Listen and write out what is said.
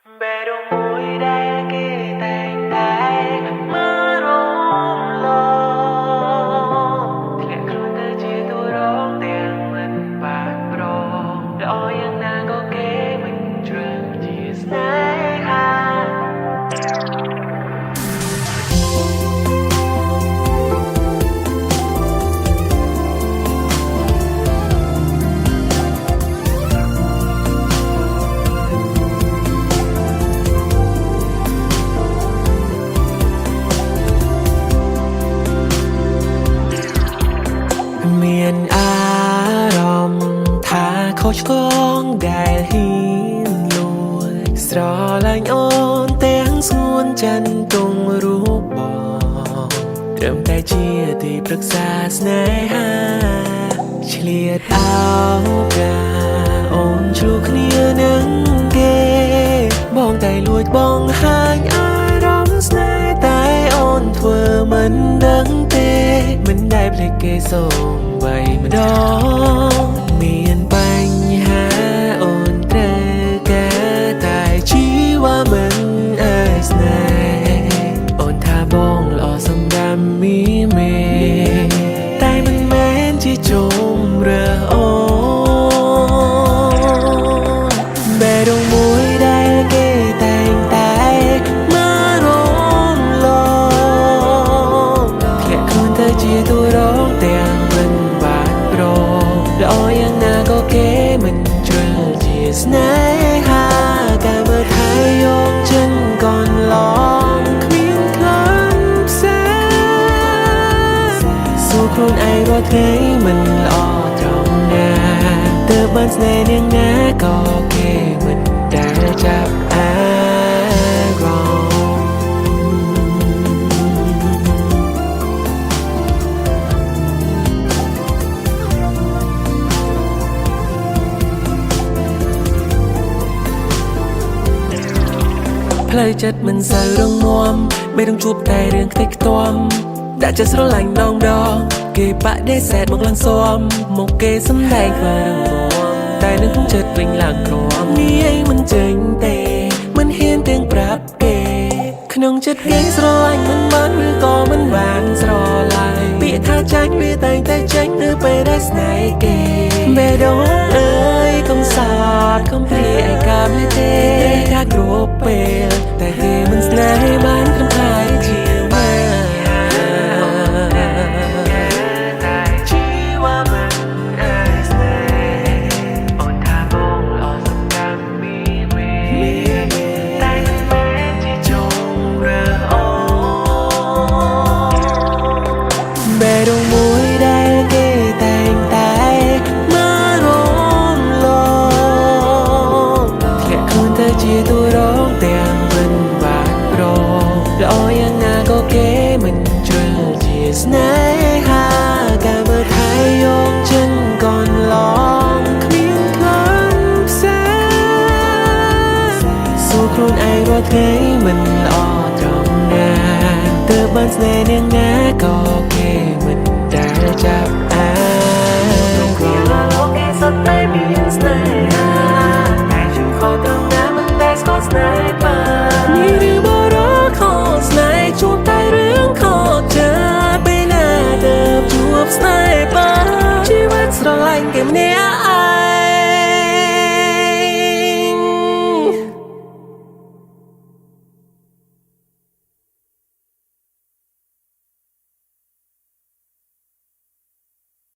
បេះដូងមួយដែលគេតែងតែមើលរំលងធ្លាក់ខ្លួនទៅជាតួរងទាំងមិនបានប្រងល្អយ៉ាងណាក៏គេមិនជ្រើសជាស្នេហា មានអារម្មណ៍ថាខុសឆ្គងដែលហ៊ានលួចស្រឡាញ់អូនទាំងស្ងួនចិនទងរូបបងត្រឹមតែជាទីប្រឹក្សាស្នេហាឆ្លៀតអោកាអូនឆ្លោះគ្នានឹងគេបងតែលួចបងហាញអារម្មណ៍ស្នេហ៍តែអូនធ្វើមិនដឹងទេមិនដែលភ្លេចគេសូម្បីម្ដងមានបញ្ហាអូនត្រូវការតែជីវ៉ាមិនអាចស្នេហ៍អូនថាបងល្អសម្រាប់មីមេតែមិនមែនជាជុំរើអូនបេះដូងមួយដែលគេតែងតែមើលរំលងធ្លាក់ខ្លួនទៅជាតួរងទាំងមិនបានប្រងល្អយ៉ាងណាក៏គេមិនជ្រើសជាស្នេហាការមើលថែយកចិនកនឡងគ្មានក្លិនផ្សេងស៊ូខ្លួនឯងរាល់ថ្ងៃមិនល្អត្រង់ណាទើបបានស្នេហ៍នាងណាក៏គេមិនដែលចាប់អារម្មណ៍ ផ្លូវចិត្តមិនសូវរងមាំបេះដូងជួបតែរឿងខ្ទេចខ្ទាំដាក់ចិត្តស្រឡាញ់ដងដងគេបដិសេធមកឡើងស៊ាំមកគេសំដែងធ្វើរងមាំតែនឹងក្នុងចិត្តវិញឡើងក្រំនិយាយមិនចេញទេមិនហ៊ានទាំងប្រាប់គេក្នុងចិត្តគេស្រឡាញ់មិនបានឬក៏មិនបានស្រឡាញ់ពាក្យថាចាញ់វាតែងតែចេញនៅពេលដែលស្នេហ៍គេបេះដូងអើយកុំសោតកុំព្រាឯកាមទេថាគ្រប់ពេលតែគេមិនស្នេហ៍បានត្រឹមខ្លាយជាម៉ាតែជីវ៉ាមិនអាចស្នេហ៍អូនថាបងល្អសម្រាប់មីមេតែមិនមែនជាជុំរើអូនបេះដូងមួយដែលគេតែងតែមើលរំលងធ្លាក់ខ្លួនទៅជាតួរងទាំងមិនបានប្រងល្អយ៉ាងណាក៏គេមិនជ្រើសជាស្នេហាការមើលថែយកចិនកនឡងគ្មានក្លិនផ្សេងស៊ូខ្លួនឯងរាល់ថ្ងៃមិនល្អត្រង់ណាទើបបានស្នេហ៍នាងណាក៏គេមិនដែលចាប់អារម្មណ៍លោកគេសុទ្ធតែមានស្នេហាតែខ្ញុំខកត្រង់ណាមិនដែលស្គាល់ស្នេហ៍